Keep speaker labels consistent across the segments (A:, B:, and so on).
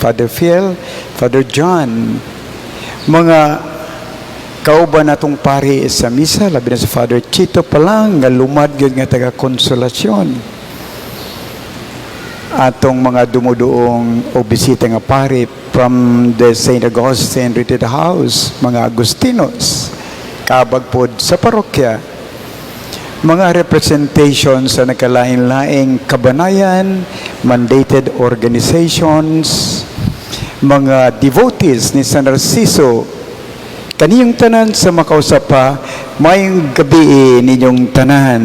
A: Father Phil, Father John, mga kauban natong pari sa misa, labi na sa Father Chito Palang, nga lumad gyud nga taga Konsolasyon. Atong mga dumuduong o bisita nga pari from the St. Augustine Retreat House, mga Agustinos, kabag pod sa parokya, mga representation sa nakalain-laing kabanayan, mandated organizations, mga devotees ni San Narciso, kaniyong tanan sa makausap pa, maayong gabi ninyong tanan.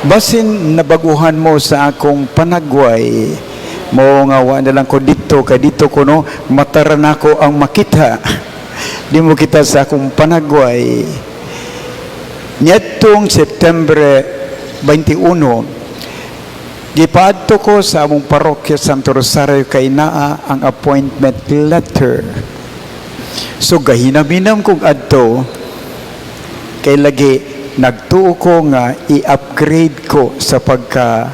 A: Basin nabaguhan mo sa akong panagway, mo nga wa na lang ko dito, kay dito ko no, matara nako ang makita. Di mo kita sa akong panagway. Niadtong September 21, gipaadto ko sa among parokya Santo Rosario kay naa ang appointment letter. So gahinam-hinam kong adto kay lagi nagtuo ko nga i-upgrade ko sa pagka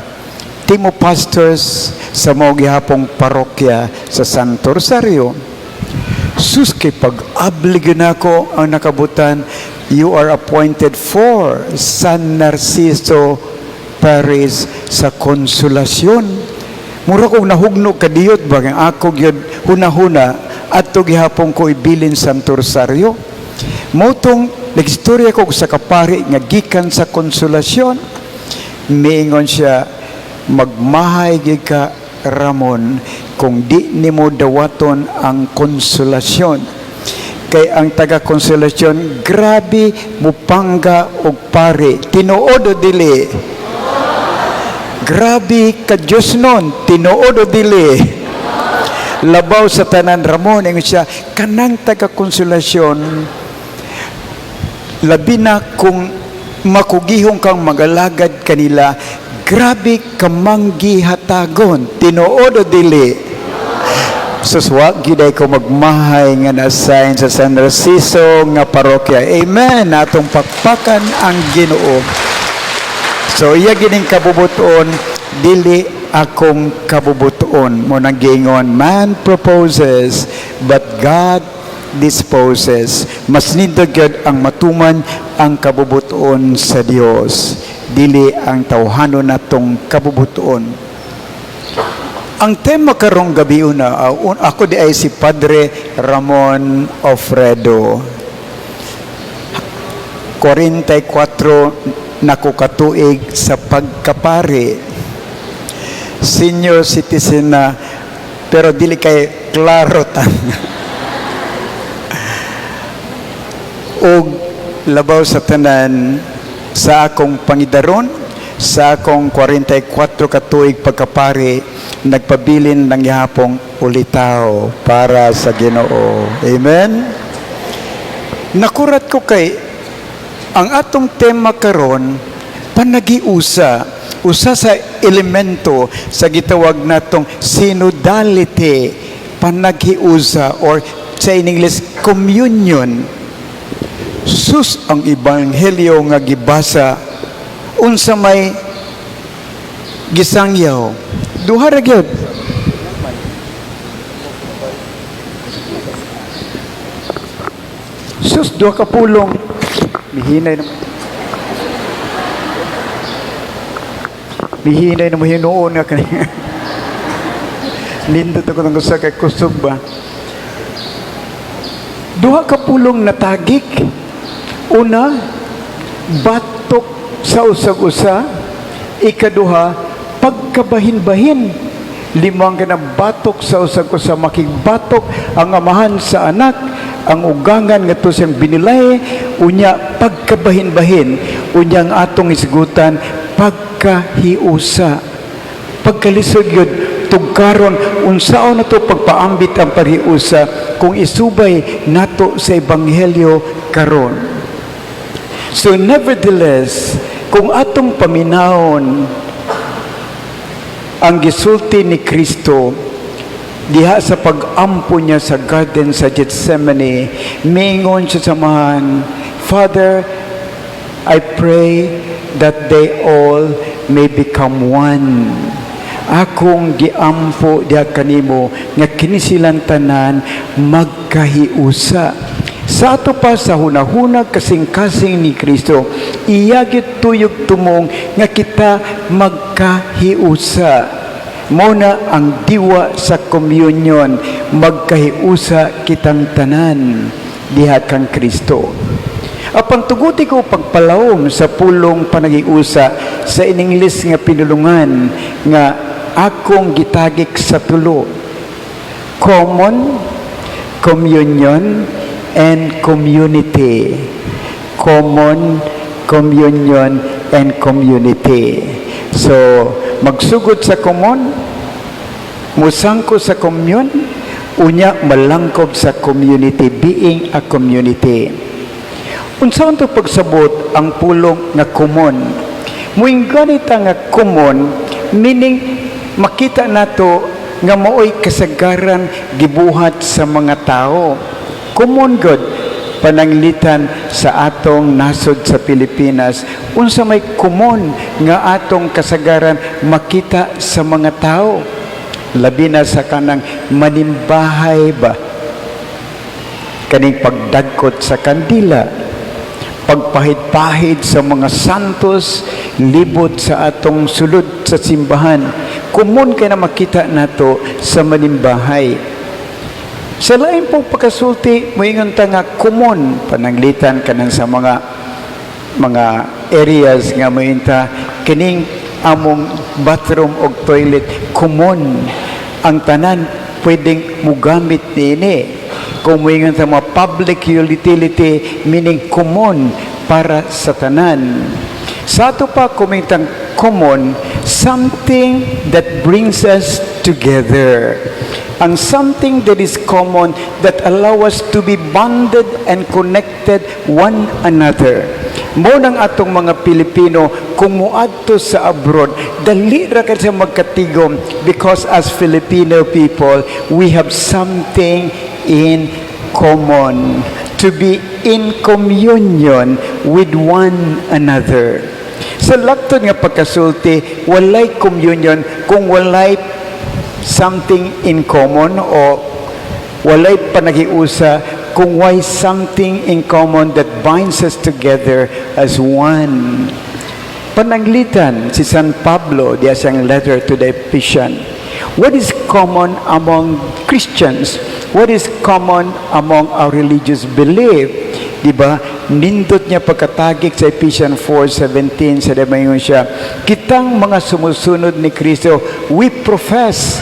A: team of pastors sa mao gihapong parokya sa Santo Rosario. Sus, kay pag-abli gyud nako ang nakabutan, "You are appointed for San Narciso Parish sa Consolacion." Mura kong nahugno kadiyot ba nga ako gyud huna-huna adto gihapon ko ibilin Santo Rosario. Mao tong nagstorya ko sa kapari nga gikan sa Consolacion. Miingon siya, "Magmahay gyud ka, Ramon, kung di nimo dawaton ang Konsolasyon. Kay ang taga Konsolasyon, grabe mupangga og pare." Tinuod o dili? Grabe ka Diyos nun. Tinuod o dili? "Labaw sa tanan, Ramon," ingon siya, "kanang taga Konsolasyon, labi na kung makugihong kang magalagad kanila, grabe kamanggihatagon." Tinuod o dili? Suswa gyud ko magmahay nga na-assign sa San Narciso nga parokya. Amen. Atong pakpakan ang Ginoo. So iya gining kabubuton, dili akong kabubuton. Mao nang giingon, "Man proposes, but God disposes." Mas nindot gyud ang matuman ang kabubuton sa Dios. Dili ang tawhanon natong kabubuton. Ang tema karong gabi una, ako di ay si Padre Ramon Ofredo. 44 nako katuig sa pagkapari. Senior citizen na, pero dili kay klaro tan. Og labaw sa tanan sa akong pangidaron, sa akong 44 katuig pagkapari, nagpabilin ng gihapong ulitaw para sa Ginoo. Amen. Nakurat ko kay ang atong tema karon, panaghiusa, usa sa elemento sa gitawag natong synodality, panaghiusa or sa in English, communion. Sus, ang ebanghelyo nga gibasa, unsa may gisangyaw? Duha ra gyud. Sus, duha ka pulong. Mihinay na. Mihinay na mo hinuon nga kani. Nindot ako ng usa kay kusog ba. Duha ka pulong natagik. Una, batok sa usag-usa. Ikaduha, pagkabahin-bahin. Limang ka batok sa usag-usa, makigbatok ang amahan sa anak, ang ugangan nga to siyang binilay, unya pagkabahin-bahin, unya ang atong isgutan, pagkahiusa. Pagkalisod yun, tugkaron, unsaon na to pagpaambit ang paghiusa kung isubay nato sa ebanghelyo karon? So nevertheless, kung atong paminawon ang gisulti ni Kristo diha sa pag-ampo niya sa garden sa Gethsemane, mingon siya sa amahan, "Father, I pray that they all may become one." Akong Akong giampo diha kanimo nga kini silang tanan magkahiusa. Sa ato pa sa hunahuna kasing-kasing ni Kristo, iya gituyog tumong nga kita magkahiusa. Mao na ang diwa sa communion, magkahiusa kitang tanan diha kang Kristo. Apan tuguti ko pagpalawom sa pulong panaghiusa sa in-English nga pinulungan nga akong gitagik sa tulo: common, communion, and community. Common, communion, and community. So, magsugod sa common, musangko sa communion, unya malangkob sa community, being a community. Unsa to pagsabot ang pulong nga common? Muingon ta nga common, meaning makita nato nga maoy kasagaran gibuhat sa mga tao. Common gud pananglitan sa atong nasod sa Pilipinas, unsa may common nga atong kasagaran makita sa mga tao? Labi na sa kanang manimbahay ba, kaning pagdagkot sa kandila, pagpahid-pahid sa mga santos libot sa atong sulod sa simbahan. Common kay na makita nato sa manimbahay. Sa lain pong pagkasulti, moingon ta nga common pananglitan kanang sa mga areas nga moingon ta kining among bathroom og toilet common, ang tanan pwedeng mugamit niini. Kung moingon sa mga public utility, meaning common para sa tanan. Sa ato pa kumintang common, something that brings us together. Ang something that is common that allow us to be bonded and connected one another. Mao nang atong mga Pilipino kung muadto sa abroad, dali ra kay sa magkatigom because as Filipino people, we have something in common, to be in communion with one another. Sa laktod nga pagkasulti, walay communion kung walay something in common o walay panaghiusa kung way something in common that binds us together as one. Pananglitan si San Pablo diya siyang letter to the Ephesian. What is common among Christians? What is common among our religious belief? Di ba? Nindot niya pagkatagik sa Ephesians 4:17 sa damayon siya. Kitang mga sumusunod ni Kristo, we profess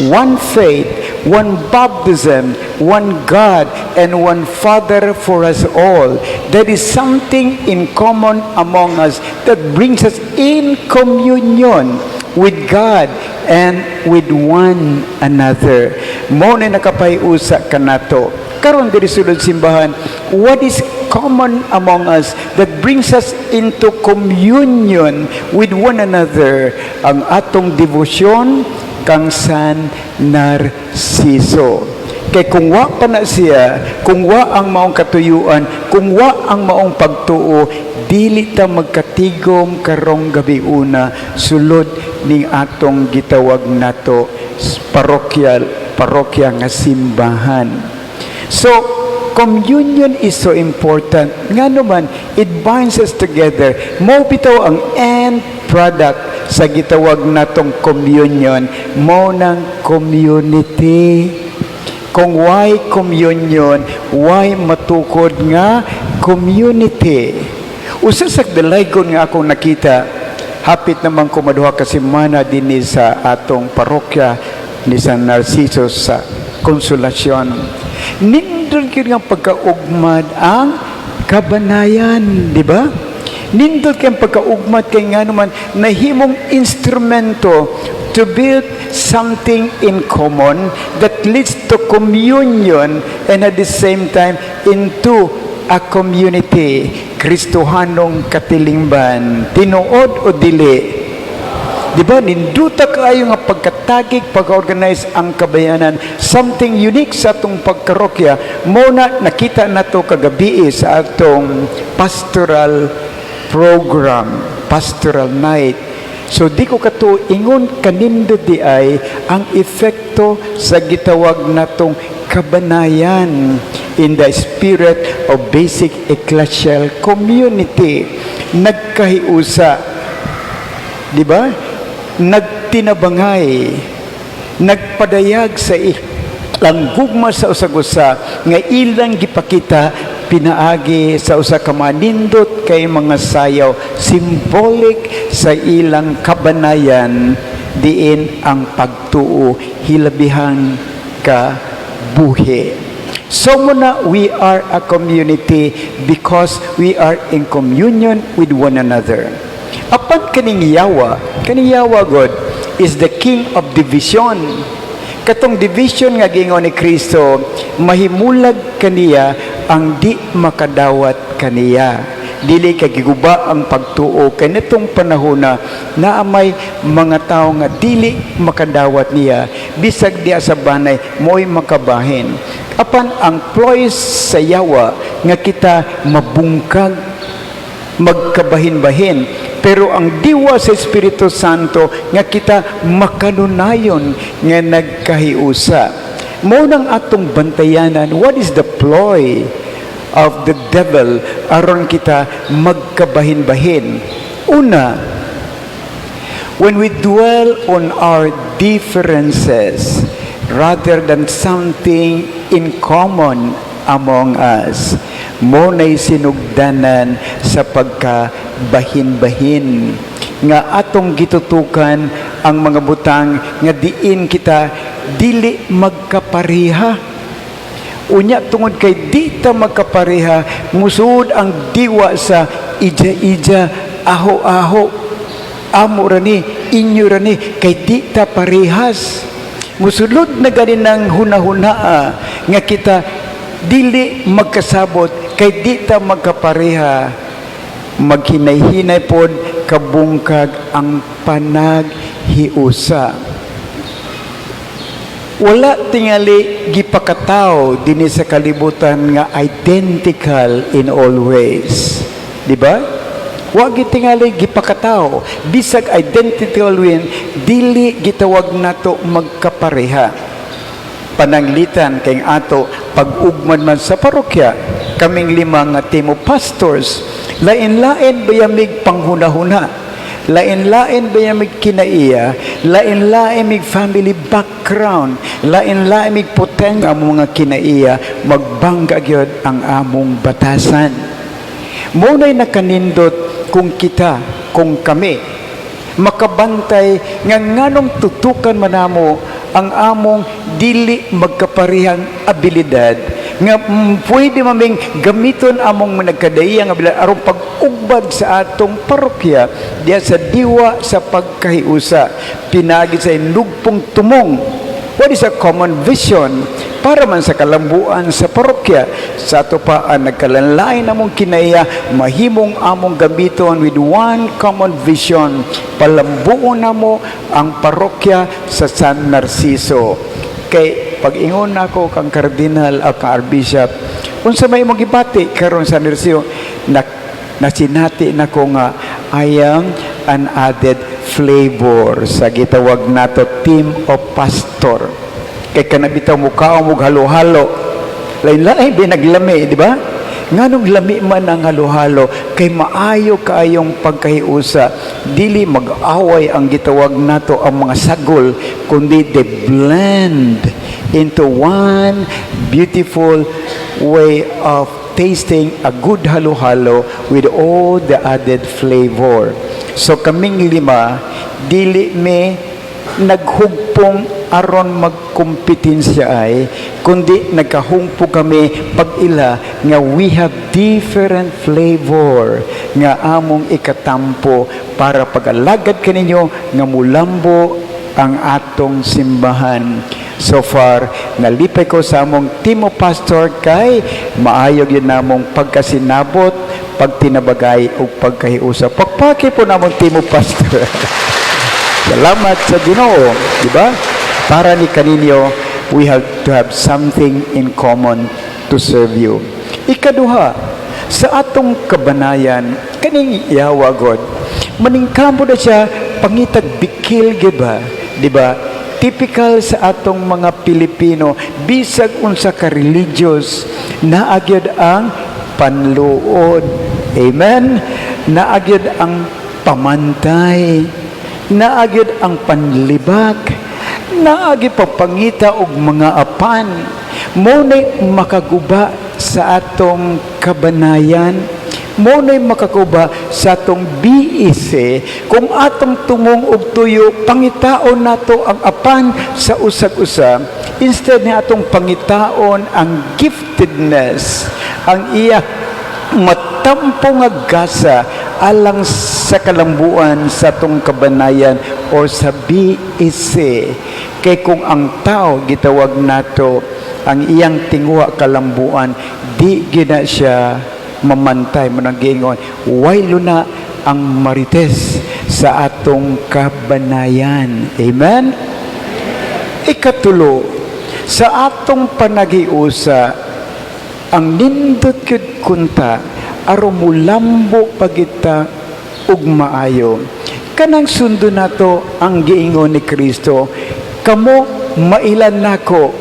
A: one faith, one baptism, one God, and one Father for us all. There is something in common among us that brings us in communion with God and with one another. Mao na nakapahiusa kanato. Karon diri sulod simbahan, what is common among us that brings us into communion with one another? Ang atong debosyon kang San Narciso. Kay kung wa pa na siya, kung wa ang maong katuyuan, kung wa ang maong pagtuo, dili ta magkatigom karong gabi una sulod ning atong gitawag nato parokya nga simbahan. So, communion is so important. Nga naman, it binds us together. Mao bitaw ang end product sa gitawag natong communion, mao ng community. Kung why communion, why matukod nga community. Usa sa dalaygon nga akong nakita, hapit naman ko maduha ka semana dinhi sa atong parokya ni San Narciso sa Consolacion. Nindot gyud nga pagkaugmad ang kabanayan, di ba? Nindot kay pagkaugmad kay nga naman nahimong instrumento to build something in common that leads to communion and at the same time into a community. Kristohanong katilingban, tinuod o dili? Di ba? Ninduta kaayo nga pagkatagig, pag-organize ang kabayanan. Something unique sa atong pagkarokya. Mao na nakita nato kagabi sa atong pastoral program, pastoral night. So di ko katuo ingon kanindot diay ang epekto sa gitawag natong kabanayan in the spirit of basic ecclesial community. Nagkahiusa, di ba? Nagtinabangay, nagpadayag sa ilang gugma sa usag-usa nga ilang gipakita pinaagi sa usa ka manindot kay mga sayaw, symbolic sa ilang kabanayan diin ang pagtuo hilabihan ka buhi. So muna, we are a community because we are in communion with one another. Apan kaning yawa god is the king of division. Katong division nga giingon ni Kristo, mahimulag kaniya ang di makadawat kaniya. Dili ka giguba ang pagtuo kay nitong panahon na naamay mga tao nga dili makadawat niya, bisag diya sa banay mo'y makabahin. Apan ang ploy sa yawa nga kita mabungkag, magkabahin-bahin, pero ang diwa sa Espiritu Santo nga kita makanunayon nga nagkahiusa. Mao nang atong bantayanan what is the ploy of the devil aron kita magkabahin-bahin. Una, when we dwell on our differences rather than something in common among us, mao nay sinugdanan sa pagkabahin-bahin nga atong gitutukan ang mga butang nga diin kita dili magkapareha. Unya tungod kay di ta magkapareha, musud ang diwa sa ija-ija, aho-aho, amo ra ni, inyo ra ni, kay di ta parehas. Musulod na gani ng hunahunaa nga kita dili magkasabot kay di ta magkapareha. Maghinay-hinay pod kabungkag ang panaghiusa. Wala tingali gipakatao dinhi sa kalibutan nga identical in all ways. Di ba? Wa gitingali gipakatao. Bisag identical win, dili gitawag nato magkapareha. Pananglitan kay ato pag-ugman man sa parokya, kaming lima nga team of pastors, lain-lain baya mig panghunahuna, lain-lain baya mig kinaiya, lain-lain mig family background, lain-lain mig potential among mga kinaiya, magbangga gyud ang among batasan. Mao na'y nakanindot kung kita, kung kami makabantay nga nganong tutukan man namo ang among dili magkaparehang abilidad nga pwede maming gamiton among nagkadaiyang abilidad aron pag-ugbad sa atong parokya diya sa diwa sa pagkahiusa pinagi sa nugpong tumong. What is a common vision para man sa kalambuan sa parokya? Sa ato pa ang nagkalanlain among kinaiya, mahimong among gamiton with one common vision, palambuon namo ang parokya sa San Narciso. Kay pag-ingon nako kang Cardinal o kang Archbishop, unsa may imong gibati karon sa Narciso, na nasinati nako nga I am an added flavor sa gitawag nato team of pastor. Kay kanabitaw mukaon og halo-halo, lain-lain binaglami, di ba? Nganong lami man ang halo-halo? Kay maayo kaayong pagkahiusa. Dili mag-away ang gitawag nato ang mga sagol, kundi they blend into one beautiful way of tasting a good halo-halo with all the added flavor. So kaming lima, dili mi naghugpong aron magkompetensya ay, kundi nagkahungpo kami pag-ila nga we have different flavor nga among ikatampo para pag-alagad kaninyo nga mulambo ang atong simbahan. So far, nalipay ko sa among team of pastor kay maayo gyud namong pagkasinabot, pagtinabagay ug pagkahiusa. Pakpaki po namong team of pastor. Salamat sa Ginoo, di ba? Para ni kaninyo, we have to have something in common to serve you. Ikaduha, sa atong kabanayan, kaning yawa god, maningkampo na siya pangitag bikil gyud ba, di ba? Typical sa atong mga Pilipino, bisag unsa ka religious, naa gyud ang panluod. Amen. Naa gyud ang pamantay, naa gyud ang panlibak, naa gyud pagpangita og mga apan. Mao nay makaguba sa atong kabanayan, mao nay makaguba sa atong BEC kung atong tumong og tuyo pangitaon nato ang apan sa usag-usa instead ni atong pangitaon ang giftedness, ang iya matampo nga gasa alang sa kalambuan sa atong kabanayan o sa BEC. Kay kung ang tao gitawag nato ang iyang tinguha kalambuan, di gina siya mamantay. Mao nang giingon, way luna ang marites sa atong kabanayan. Amen. Ikatulo, sa atong panaghiusa, ang nindot gyud kunta aron mulambo pa kita ug maayo, kanang sundo nato ang giingon ni Kristo, "Kamo mailan nako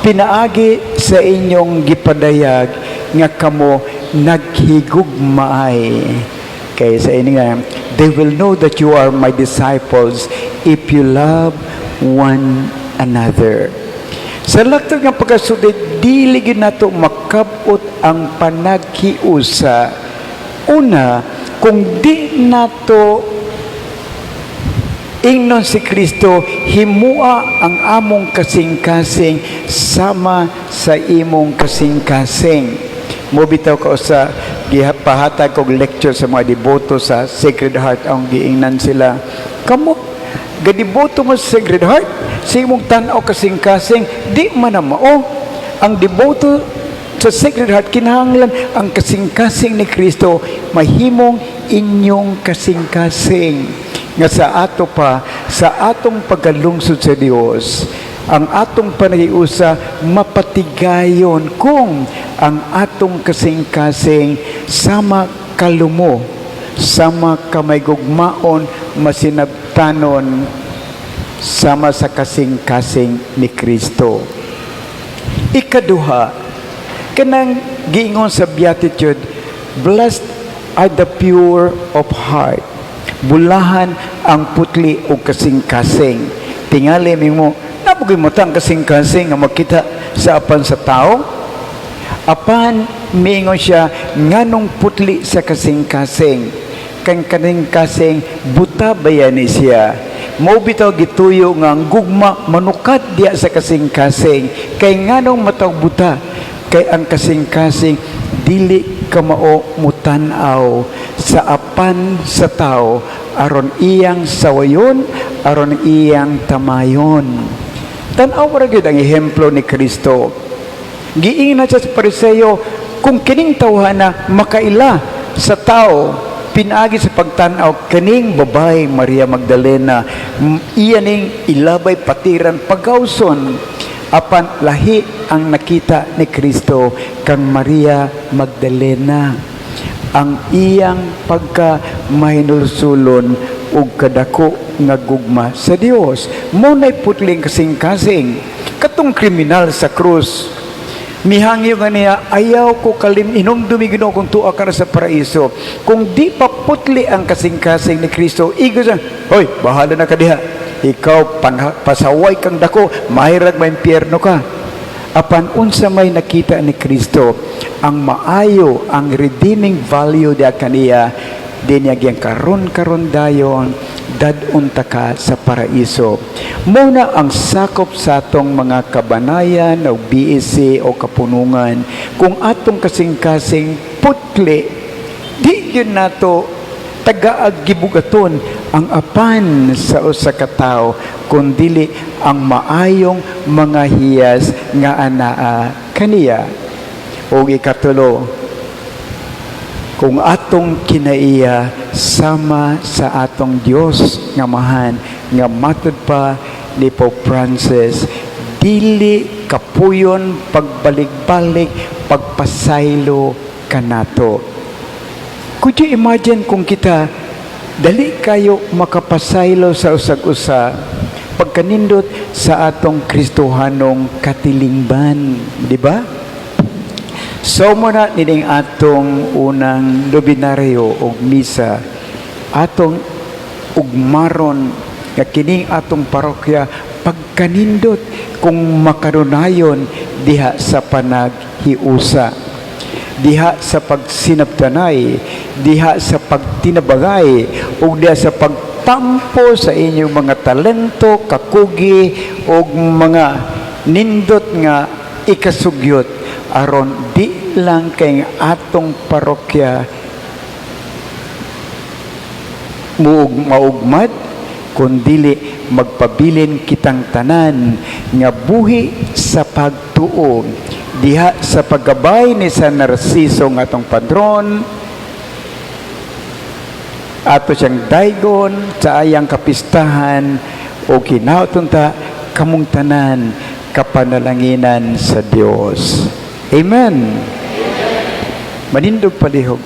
A: pinaagi sa inyong gipadayag nga kamo naghigugmaay." Kay sa ini nga, "They will know that you are my disciples if you love one another." Sa laktod nga pagkasulti, dili gyud nato makab-ot ang panaghiusa una kung di nato ingnon si Kristo, "Himua ang among kasing-kasing sama sa imong kasing-kasing." Mo bitaw ka sa gipahatag kog lecture sa mga deboto sa Sacred Heart, ang giingnan sila, "Kamo gadiboto mo sa Sacred Heart, sa imong tan-aw kasing-kasing, di man na mao ang deboto sa Sacred Heart. Kinahanglan ang kasing-kasing ni Kristo mahimong inyong kasing-kasing." Nga sa ato pa, sa atong pagkalungsod sa Dios, ang atong panaghiusa mapatigayon kung ang atong kasing-kasing sama kalumo, sama kamaygugmaon, masinabtanon, sama sa kasing-kasing ni Kristo. Ikaduha, kanang giingon sa Beatitude, "Blessed are the pure of heart." Bulahan ang putli og kasing-kasing. Tingali mo, nabugoy mo ang kasing-kasing nga makita sa apan sa tao. Apan miingon siya, nganong putli sa kasing-kasing? Kang kaning kasing buta baya ni siya? Mo bitaw gituyo nga ang gugma manukat diya sa kasing-kasing. Kay nganong matawag buta? Kay ang kasing-kasing dili kamao mutan-aw sa apan sa tao aron iyang sawayon, aron iyang tamayon. Tan-aw ra gyud ang ehemplo ni Kristo. Giingnan siya sa Pariseo, kung kining tawhana makaila sa tao pinaagi sa pagtan-aw kaning babae Maria Magdalena, iya ning ilabay, patiran, pagawson. Apan lahi ang nakita ni Kristo kang Maria Magdalena, ang iyang pagka mahinulsulon ug kadako nga gugma sa Dios. Mao nay putling kasing-kasing. Katong kriminal sa krus, mihangyo nga niya, "Ayaw ko kalim, inumdumi, Ginoo, kung tua ka na sa paraiso." Kung di pa putli ang kasing-kasing ni Kristo, igo siya, "Hoy, bahala na ka diha. Ikaw, pasaway kang dako, mahirag maimpyerno ka." Apan unsa may nakita ni Kristo? Ang maayo, ang redeeming value diya kaniya, di niya giyang karon-karon dayon, dad-on ta ka sa paraiso. Mao na ang sakop sa atong mga kabanayan o BEC o kapunungan, kung atong kasing-kasing putli, di yun nato tagaag gibugaton ang apan sa usa ka tawo, kundili ang maayong mga hiyas nga anaa kaniya. Ug ikatulo, kung atong kinaiya sama sa atong Dios nga Amahan, nga matud pa ni Pope Francis, dili kapuyon pagbalik-balik pagpasaylo kanato. Could you imagine kung kita Dali kayo makapasaylo sa usag-usa pagkanindot sa atong Kristohanong katilingban, di ba? So mao na nining atong unang nobinaryo og misa, atong ugmaron nga kining atong parokya pagkanindot kung makanunayon diha sa panaghiusa, diha sa pagsinabtanay, diha sa pagtinabangay ug diha sa pagtampo sa inyong mga talento, kakugi ug mga nindot nga ikasugyot aron di lang kay atong parokya muug maugmad, kundili magpabilin kitang tanan nga buhi sa pagtuo diha sa paggabay ni San Narciso nga atong patron. Ato siyang daygon sa ayang kapistahan o kinauton ta kamong tanan kapanalanginan sa Dios. Amen. Manindog palihog.